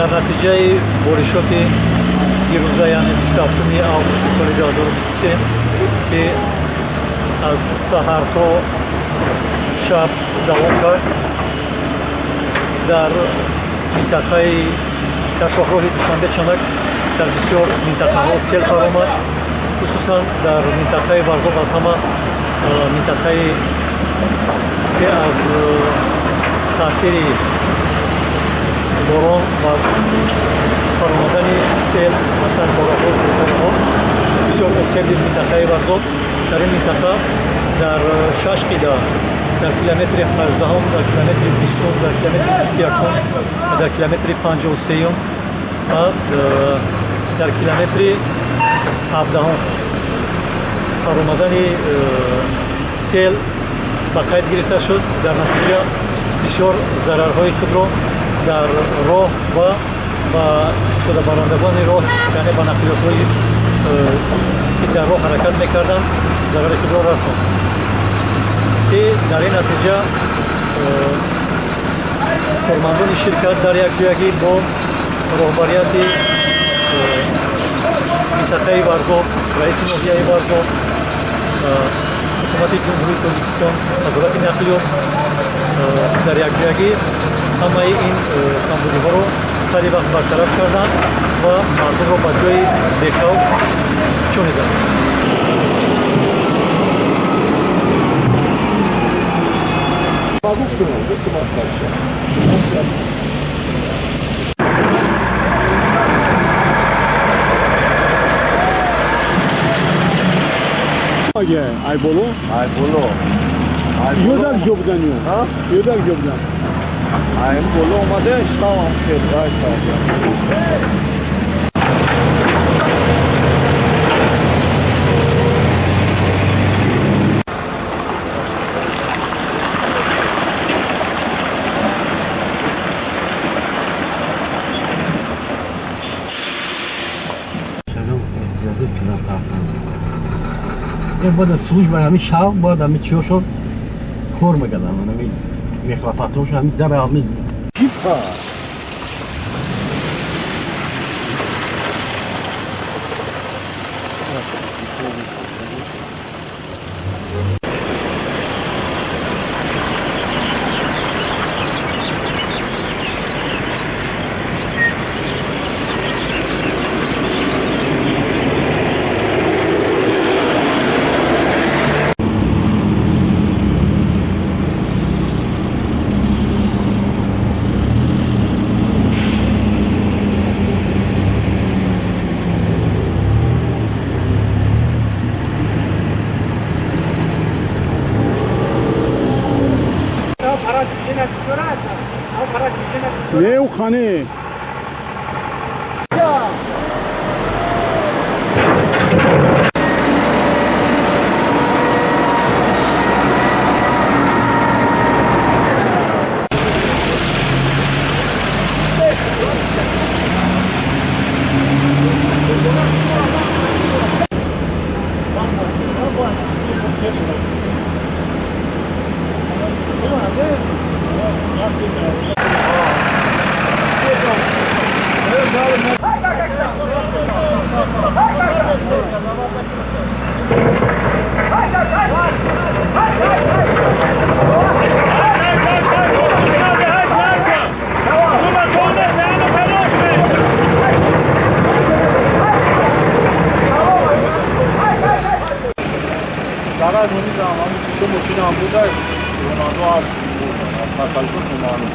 Дар натиҷаи боришоти дирӯза, яъне 27 августи соли 2023, ки аз саҳар то шаб давом кард, дар минтақаи дар шоҳроҳи Душанбе Чанак дар бисёр минтақаҳо сел фаромад. Хусусан дар минтақаи Варзоб, аз ҳама минтақае ки аз таъсири борон ва фаромадани сел ва сангпораҳо, тӯфонҳо бисёр осеб дид, минтақаи Варзоб. Дар ин минтақа дар шаш қида, дар километри 18-ум, дар километри 20-ум, дар километри 21-ум, дар километри 53-юм ва дар километри 17-ум фаромадани сел ба қайд гирифта шуд. Дар натиҷа бисёр зарарҳои худро дар роҳ ва ба истифодабарандагони роҳ, яъне ба нақлиётҳои ки дар роҳ ҳаракат мекарданд, зарари худро расонд, ки дар ин натиҷа кормандони ширкат дар якҷоягӣ бо роҳбарияти минтақаи Варзоб, раиси ноҳияи Варзоб, ҳукумати Ҷумҳурии Тоҷикистон, Вазорати нақлиёт дар якҷоягӣ ҳамаи ин камбудиҳоро сари вақт бартараф карданд ва мардумро ба ҷои бехавф кӯчониданд. Гуфтум, астарша. Ай боло? Ай боло. Ёдар ҷо будан ё? Ёдар ҷо будан? Ай боло омада, штавам хел, рай Бояд служба ҳамин шав, бояд ҳамин чиёшон кор мекардам, ҳамин мехлапатошон, ҳамин дара, ҳамин. Чипа. Не, хане. Гараж дидам, ду мошинаам буда, ронандо ҳарчи тасалсул номаълум.